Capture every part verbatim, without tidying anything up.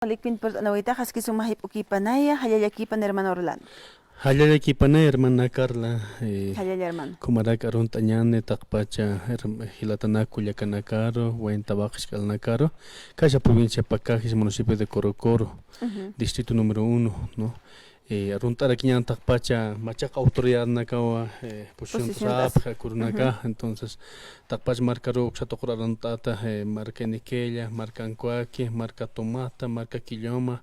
Walikpin purt'anawaytaxa, aski suma jayp'ukipanaya, jallallakipan hermano Orlando. Jallallakipanaya hermana Carla, eh, Jallalla hermano. Kumarak arunt'añäni taqpacha herm-, jilatanak kullakanakaru, wayn tawaqi jisk'alanakaru, kasha provincia Pacajes, municipio de Corocoro, Ujú. distrito número uno, ¿no? Eh, arunt'arakiñäni taqpacha machaq autoridadnakawa, eh, posición Posición tas. tasapxa kurunaka, Ujú. entonces, taqpach markaru uksa tuqur arunt'ata, eh, marka Niquella, marka Ancoaque, marka Tomata, marka Quilloma,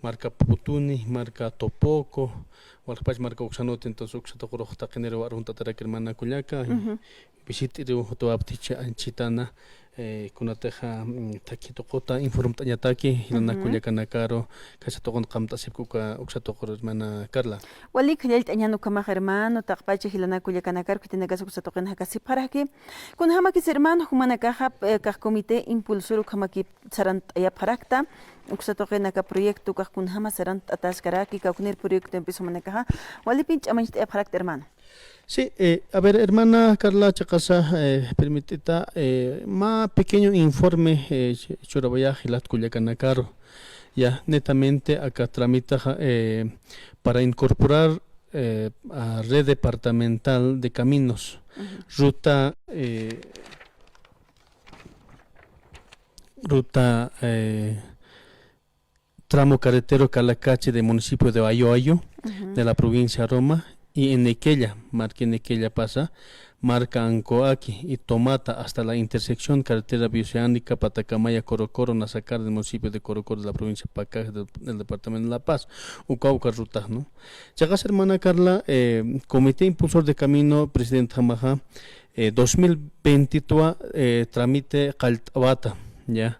marka Putuni, marka Topoco, walxpach marka uksanut, entonces uksa tuqurux taqiniru arunt'atarak hermana kullaka, Ujú. visit'iru jutwaptichi anchhitana, eh, kunatixa, mm, thakhi tuquta informt'añataki, jilanak Ujú. kullakanakaru, kasha tuqun qamt'asipki uka uksa tuqur hermana Carla. Walik jallallt'añän ukhamax hermano, taqpacha jilanak kullakanakaru, khitinakas uksa tuqin jakasipxaraki. Kunjamakis hermano, jumanakaxa, eh, kax comité impulsor ukhamaki sarant'ayapxarakta, uksa tuqin aka proyecto kax kunjama sarant'ataskaraki, kawknir proyecto empezó jumanakaxa, walipin ch'amañcht'ayapxarakta hermano. Sí, eh, a ver, hermana Carla, chiqasa, eh, permitita, eh, mä pequeño informe, eh, ch-, churawayä jilat kullakanakaru. Ya, netamente aka tramitaxa, eh, para incorporar, eh, a red departamental de caminos. Ujú. Ruta, eh, ruta, eh, tramo carretero Calacachi del municipio de Ayoayo, Ujú. de la provincia Roma, y en Equella, marka en Equella pasa, marka Ancoaqui y Tomata hasta la intersección carretera bioceánica Patacamaya Corocoro, Nazacar del municipio de Corocoro de la provincia Pacajes del, del departamento de La Paz. Uka, uka ruta, ¿no? Chiqas hermana Carla, eh, Comité Impulsor de Camino, presidentjamaxa, eh, dos mil veinte twa, eh, trámite qallt'awata, ¿ya?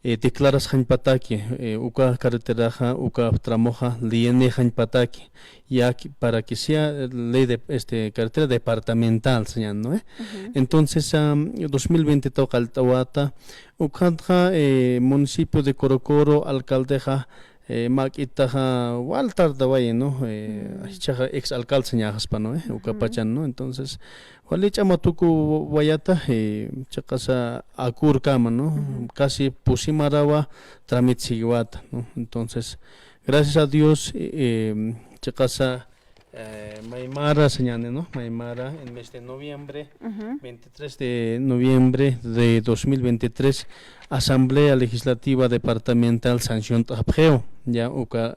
Eh, declarasxañpataki, eh, uka carreteraxa, uka tramoxa, leyenexañpataki, ya que, para que sea ley de, este, carretera departamental, señal, ¿no? Eh? Ujú. Entonces, am, dos mil veinte twa qallt'awata, ukatxa, eh, municipio de Corocoro, alcaldexa, eh, mä juk'itaxa, wal tardawayi, ¿no? Eh, Mm. jichhaxa ex alcalde señaxaspa, ¿no? Eh, Ujú. ukapachan, ¿no? Entonces, wali ch'amatukuwayata, eh, chiqasa akurkama, ¿no? Ujú. Casi pusi marawa trámite siguiwata, ¿no? Entonces, gracias a Dios, eh, eh, chiqasa, eh, maymara señani, ¿no? Maymara, en mes de noviembre, Ujú. veintitrés de noviembre de dos mil veintitrés, Asamblea Legislativa Departamental sanción t'apxew, ya uka,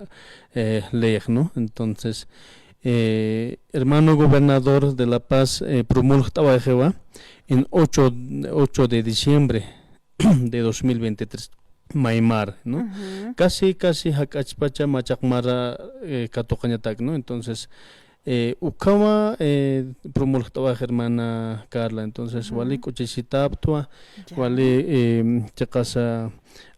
eh, ley, ¿no? Entonces, eh, hermano gobernador de La Paz, eh, promulgt'awayxiwa en ocho, ocho de diciembre de dos mil veintitrés, maymar, ¿no? Ujú. Casi, casi jak'achpacha machaq mara, eh, katuqañatak, ¿no? Entonces, eh, ukhama, eh, promulgt'awayxi hermana Carla. Entonces, Ujú. wali k'uchisitaptwa, Ya. wali, eh, chiqasa,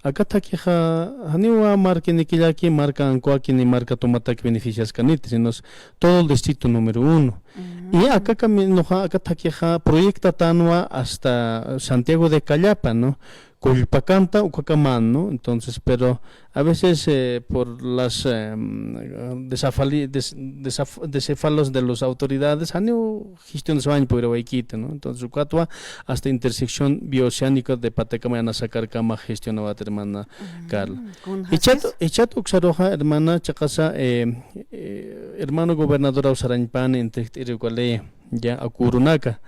aka thakhixa, janiwa marka Niquellaki, marka Ancoaqui, ni marka Tomataki beneficiaskaniti, sino es todo el distrito número uno. Mm. Y aka caminoxa, aka thakhixa, proyectatanwa hasta Santiago de Callapa, ¿no? Kullpakanta, ukakaman, ¿no? Entonces, pero a veces, eh, por las, em, desafali-, des-, desaf-, desefalos de los autoridades, janiw gestionasawañ puyrawaykiti, ¿no? Entonces, ukatwa hasta intersección bioceánica de Patacamaya Nazacarkama gestionawat hermana Mm, Carla. Kun Jichat, jachis. Jichat uksaruxa, hermana, chiqasa, eh, eh, hermano gobernadoraw sarañpani, entregt'iri uka ley, ya, akurunaka.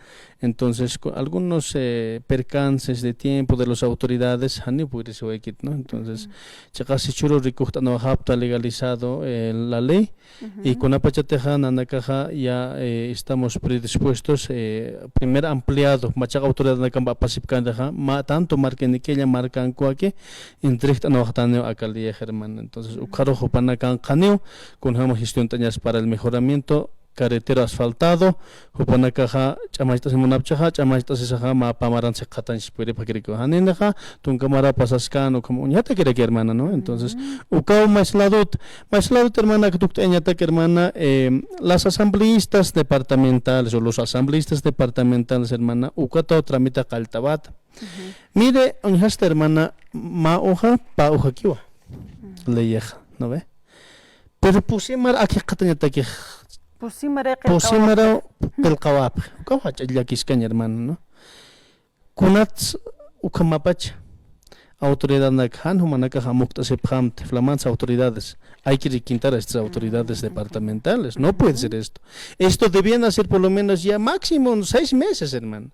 Entonces, con algunos, eh, percances de tiempo de las autoridades, janiw purisiwaykit, ¿no? Entonces, Ujú. chiqas jichhüru rikujt'anawayapxta legalizado, eh, la ley, Ujú. y kunapachatixa nanakaxa ya, eh, estamos predispuestos, eh, primer ampliado, machaq autoridadnakamp apasipkäntixa, mä tanto marka Niquella, marka Ancoaqui, entregt'anawayxtaniw aka ley, hermana. Entonces, Ujú. ukxarux jupanakan qhaniw, kunjama gestiont'añas para el mejoramiento, carretero asfaltado, jupanakaxa ch'amacht'asi munapchixa, ch'amacht'asisaxa mä pamaran sikxatañchi puripxakiraki. Janinixa, tunka mara pasaskan, ukham uñatakiraki, hermana, ¿no? Entonces, Mm. ukaw maysladut, maysladut, hermana, katukt'añatak, hermana, eh, las asambleístas departamentales o los asambleístas departamentales, hermana, ukataw tramita qallt'awata. Ujú. Mire, uñjasta, hermana, mä uja, pä ujakiwa. Mm. Leyexa, ¿no ve? Pero pusimar akixqatañatakix. Pusimar qillqawapxi. Pusimar qillqawapxi. Ukaw jach'a llakiskañ, hermano, ¿no? Kunats ukhamapacha. Autoridadnak jan jumanakax amukt'asipxamti, flamantes autoridades. Hay que requintar a estas autoridades departamentales. No puede ser esto. Esto debían hacer por lo menos ya máximo unos seis meses, hermano,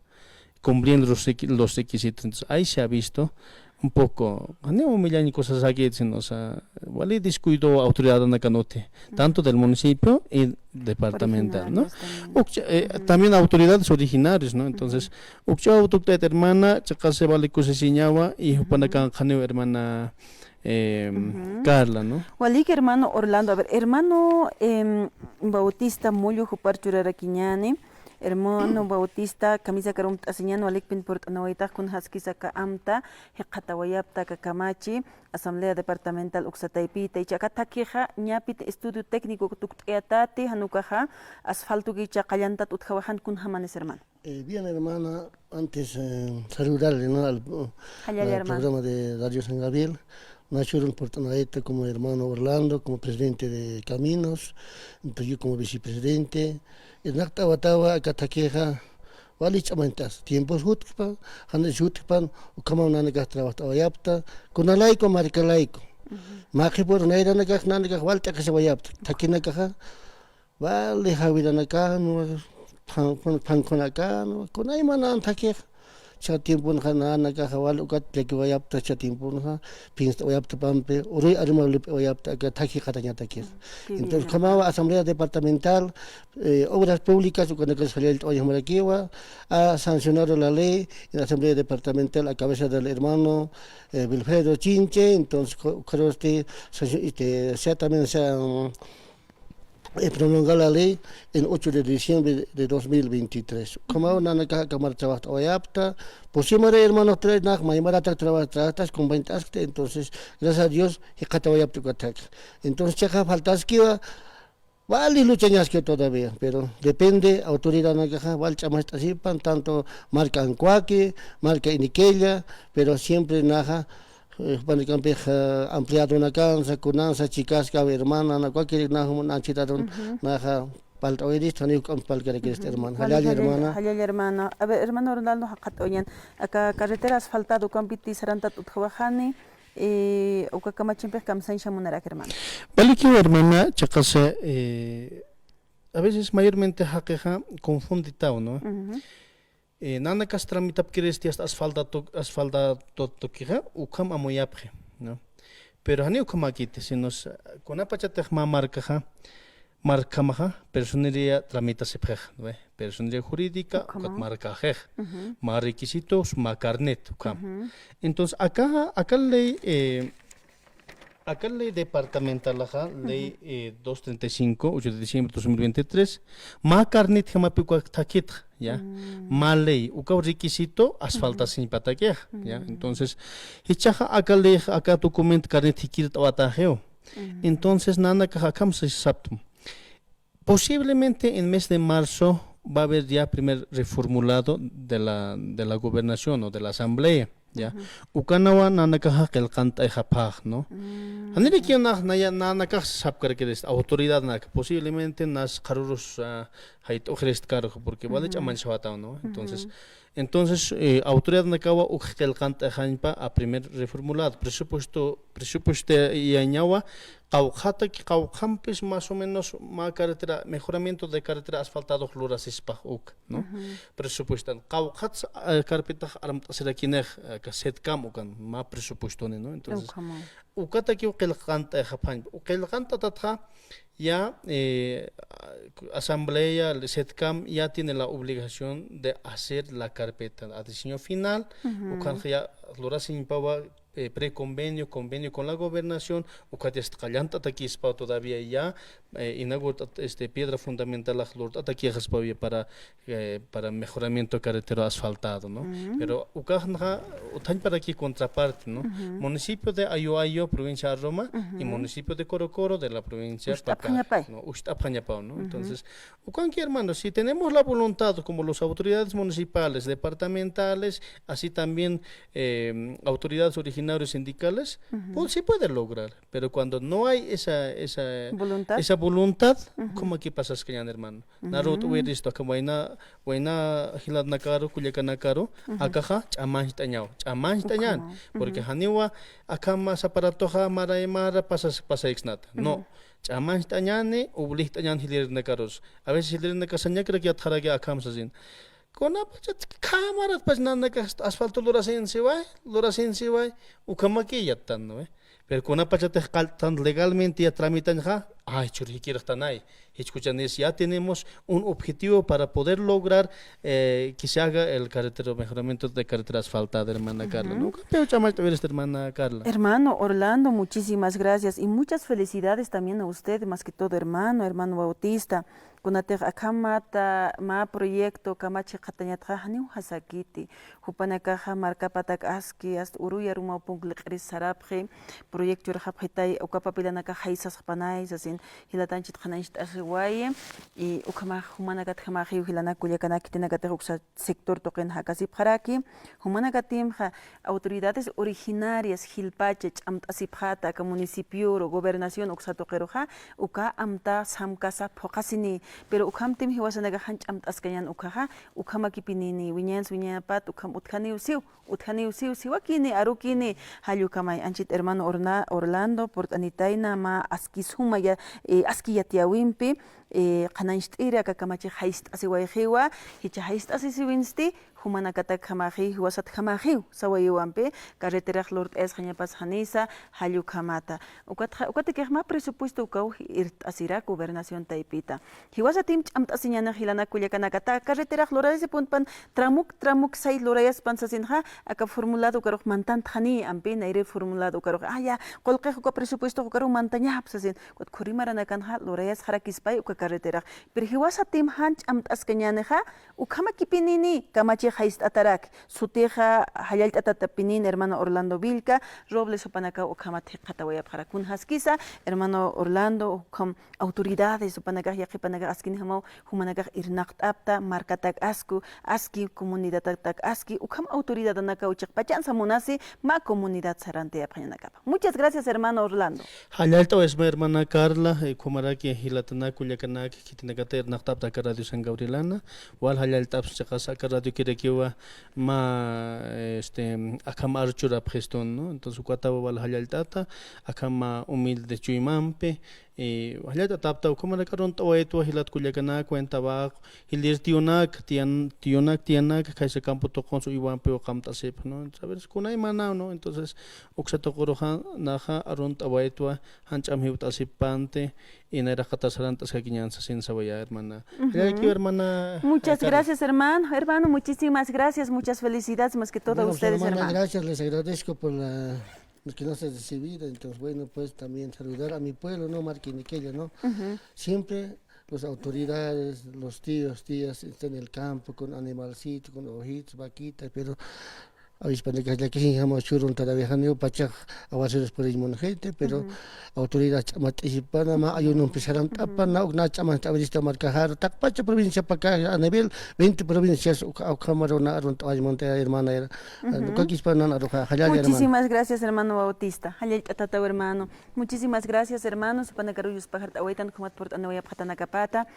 cumpliendo los requi-, los requisitos. Entonces, ahí se ha visto un poco, janiw umillañ cosas aquí, sino, o sea, wali descuido autoridadnakanuti, tanto del municipio y departamental, ¿no? Originarios también. Ukcha-, eh, también autoridades originarias, ¿no? Entonces, ukcha autoridad hermana, chiqase wali kusisiñawa, y jupanakan janiw hermana, eh, Carla, ¿no? Walik hermano Orlando, a ver, hermano, em, Bautista Mullo jupar churarakiñani, hermano Bautista, kamisakar umt'asiñan, walikpin purt'anawaytax kun jaskisa aka amta, jikxatawayapta aka kamachi, Asamblea Departamental uksa taypita, icha aka thakixa, ñapit estudio técnico tukt'ayatati, jan ukaxa, asfalto kicha qallantat utjawaxan kunjamanis hermano. Eh, bien, hermana, antes, eh, saludarle, ¿no? Al, al programa de Radio San Gabriel. Nash urun purt'anayta como hermano Orlando, como presidente de Caminos, entonces yo como vicepresidente. Irnaqt'awatawa aka thakixa, wali ch'amañt'as. Tiempos jutkpa, janis jutkpan, ukhamaw nanakax trabajt'awayapta, kunalayku, markalayku. Maqipur nayranakax, nanakax wal t'aqisawayapta. Thakinakaxa, wali jawiranakanwa, phan-, phan-, phankhunakänwa, kunaymanan thakix. Cha tiemponxa nanakaxa wal ukat llakiwayapta, cha tiemponxa phinst'awayapta pampi, uruy aruma lup'iwayapta, aka thaki jikxatañatakix. Entonces, ukhamawa Asamblea Departamental, eh, Obras Públicas, ukanakas jallallt'awayax marakiwa, ha sancionado la ley en Asamblea Departamental a cabeza del hermano, eh, Wilfredo Chinche, entonces, co-, creo este, sancio-, este, sea también sea, mm, eh, prolongar la ley en ocho de diciembre de dos mil veintitrés. Ukhamaw nanakax akamar trabajt'awayapta, pusimara hermano tres nax, maymaratak trabajo trabajtas, compañtas, entonces, gracias a Dios, jikxatawayapta ukatak. Entonces, chiqa faltaskiwa, wali luchañaskiwa todavía, pero depende, autoridad nakaxa, wal ch'amacht'asipan, tanto marka Ancoaque, marka Iniquella, pero siempre naxa, eh, jupanakampix, eh, ampliadonakansa, kunansa, chikaska, a ver, hermana, na, cualquier, na, jumun, anchitadun, naxa, palt'awirist, jani juk'amp palkarakirist, hermana. Jallalla, hermana. Jallalla, hermana. A ver, hermano Ronaldo, jaqat'awañan. Aka carretera asfaltado, ukampiti sarantat utjawaxani, eh, uka kamachimpix kamsañsa munarak, hermano. Valikiw, hermana, chiqasa, eh, a veces mayormente jaqixa confunditaw, ¿no? Eh, nanakas tramitapkirist yasta asfalta tuk-, asfalta tut-, tukixa, ukham amuyapxi, ¿no? Pero jani ukhamäkiti, sino s-, kunapachatix mä markaxa, markamaxa, personería tramitasipxixa, ¿no ve? Personería jurídica, ukat markaxix. Mä requisitos, mä carnet, ukham. Entonces, aka, aka ley, eh, Aka ley departamentalaxa, ley, eh, dos treinta y cinco, ocho de diciembre de dos mil veintitrés, mä carnetjamapi uka thakitxa, ¿ya? Mä ley, uka requisito asfaltasiñpatakixa, ¿ya? Entonces, jichhaxa aka ley, aka documento carnet jikirt'awataxiw. Entonces, nanakax akham sisaptum. Posiblemente en mes de marzo va a haber ya primer reformulado de la, de la gobernación o de la asamblea, ¿ya? Ukanawa nanakaxa qillqant'ayxapxax, ¿no? Janirakiw nax, naya, nanakax sapkarakirist, autoridad naka, posiblemente nas qharürus, ah, jayt'uxirist karux, porque wali ch'amañchawataw, ¿no? Entonces, entonces, eh, autoridad nakawa uk qillqant'ayxañpa a primer reformulado, presupuesto, presupuesto yañawa, qawqhataki, qawqhampis más o menos mä carretera, mejoramiento de carretera asfaltado lurasispax uk, ¿no? Presupuestan. Qawqhats, eh, carpetax armt'asirakinix, eh, aka SEDCAM ukan, mä presupuestoni, ¿no? Entonces, ukatakiw qillqant'ayxapxañ. Qillqant'atatxa, ya, eh, asamblea, SEDCAM ya tiene la obligación de hacer la carpeta a diseño final, ukanxa ya lurasiñpawa, eh, preconvenio, convenio con la gobernación, ukat yasta qallant'atakispa todavía ya, eh, inaugurt'at-, este, piedra fundamentalax lurt'atakixaspawa para, eh, para mejoramiento carretero asfaltado, ¿no? Pero ukaxnaxa, utjañparaki contraparte, ¿no? Municipio de Ayoayo, provincia Aroma, y municipio de Corocoro de la provincia Pacaje, ¿no? Uxt'apxañapaw, ¿no? Entonces, ukanki, hermano, si tenemos la voluntad como las autoridades municipales, departamentales, así también, eh, autoridades originarias, coordinadores sindicales, pues, se puede lograr. Pero cuando no hay esa, esa, voluntad, esa voluntad, ujú, ukhamakipasas kañan, hermano. Ujú. Narut uwiristo, akham wayna, wayna jilatnakaru, kullakanakaru, ujú, akaxa ch'amancht'añaw, ch'amancht'añan. Ujú. Porque janiwa akham masa aparatoxa maraymara pasas, pasayksnata. No. Ujú. Ch'amancht'añani, ublijt'añan jilïrinakarus. A veces jilïrinakax sañakrak yatxaraki akham sasin. Kunapachat khamarat pachnanakax asfalto lurasinsiway, lurasinsiway, ukhamaki yattan, ¿no ve? Pero kunapachatix qallt'tan legalmente ya tramitañxa, ay, chur jikirxtanay, jichkuchanis ya tenemos un objetivo para poder lograr, eh, que se haga el carretero, mejoramiento de carretera asfaltada, hermana Carla, ¿no? Ujú. Ukampix ch'amancht'awirista, hermana Carla. Hermano Orlando, muchísimas gracias y muchas felicidades también a usted, más que todo hermano, hermano Bautista. Kunatix akhamata mä proyecto kamachi jikxatañatxa janiw jasakiti. Jupanakaxa markapatak aski, hasta uruyar umaw punk liq'iris sarapxi, proyecto churxapxitay, uka papelanakax jaysasxpanay, sasin jilatanchit qhanañcht'asiwayi, y ukhamax jumanakatjamaxiw jilanak kullakanak khitinakatix uksa sector tuqin jakasipxaraki, jumanakatimxa autoridades originarias jilpacha ch'amt'asipxata aka municipioru, gobernación uksa tuqiruxa, uka amta samkasa phuqasini, pero ukhamtim jiwasanakax jan ch'amt'askañan ukhaxa, ukhamakipinini, wiñans wiñapat ukham utjaniw siw, utjaniw siw, siwakini, arukini, jall ukhamay, anchit hermano Orna-, Orlando, purt'anitayna mä aski suma ya, eh, aski yatiyäwimpi, eh, qhanañcht'iri aka kamachi jayst'asiwayxiwa, jichha jayst'asisiwinsti, jumanakatakjamaxiw, jiwasatjamaxiw, sawayiwampi, carreterax lurt'ayasxañapas janisa, jall ukhamata. Ukatxa, ukatakix mä presupuesto ukaw irt'asira gobernación taypita. Jiwasatim ch'amt'asiñanix jilanak kullakanakata, carreterax lurayasipunpan, tramuk, tramuk say lurayaspan sasinxa, aka formulado ukarux mantantxani, ampi, nayri formulado ukarux, ah, ya, qullqix uka presupuesto ukarux mantañap sasin, ukat khuri maranakanxa lurayasxarakispay uka carreterax. Pero jiwasatim jan ch'amt'askañänixa, ukhamakipinini, kamachi jayst'atarak, sutixa jallallt'atatapinini, hermano Orlando Vilca Robles, jupanakaw ukhamat jikxatawayapxarak. Kunjaskisa, hermano Orlando, ukham autoridades, jupanakax, yaqhipanakax askinjamaw, jumanakax irnaqt'apta, markatak asku, aski, comunidadatak aski, ukham autoridadanakaw chiqpachansa munasi, mä comunidad sarantayapxañanakapa. Muchas gracias, hermano Orlando. Jallallt'awayasma, hermana Carla, eh, ukhamaraki jilatanaka, kullakanaka, khitinakata irnaqt'apta aka Radio San Gabrielana, wal jallallt'apsa chiqasa aka radiokirakiwa mä, este, akham archurapxistun, ¿no? Entonces, ukatawa wal jallallt'ata, akham humilde chuymampi, eh, jallallt'atapta, ukhamaraki arunt'awaytwa jilat kullakanaka, cuenta abajo, jilïr tiyunak, tiyan-, tiyunak, tiyanak, khaysa campo tuqunsa uywampiw qamt'asipx, ¿no? Saber kunaymanaw, ¿no? Entonces, uksa tuquruxa, naxa arunt'awaytwa, jan ch'am jiwt'asipanti, y nayraqatar sarant'askakiñän sasin sawaya, hermana. Ujú. Jallallkiw, hermana. Muchas gracias, hermano. Hermano, muchísimas gracias, muchas felicidades, más que todo a ustedes, hermano. Bueno, pues, hermana, gracias, les agradezco por la, los que nos han recibido. Entonces, bueno, pues, también saludar a mi pueblo, ¿no? Marquiniquilla, ¿no? Ujú. Siempre los autoridades, los tíos, tías, están en el campo con animalcito, con ovejitas, vaquitas, pero avispanakax llakisixinjamaw churun todavía janiw pachax avances puriñ munxiti, pero autoridad ch'amacht'asipana, mä ayunumpi sarant'apana, uk na ch'amacht'awirista markaxaru, taqpacha provinciapaka a nivel veinte provincias, uk-, ukhamaruna arunt'awañ munta, hermana, her-, ukakispana aruxa, jallalla, hermana. Muchísimas gracias, hermano Bautista. Jallallt'atataw, hermano. Muchísimas gracias, hermanos. Jupanakaru yuspajart'awaytan ukhamat purt'aniwayapxatanakapata.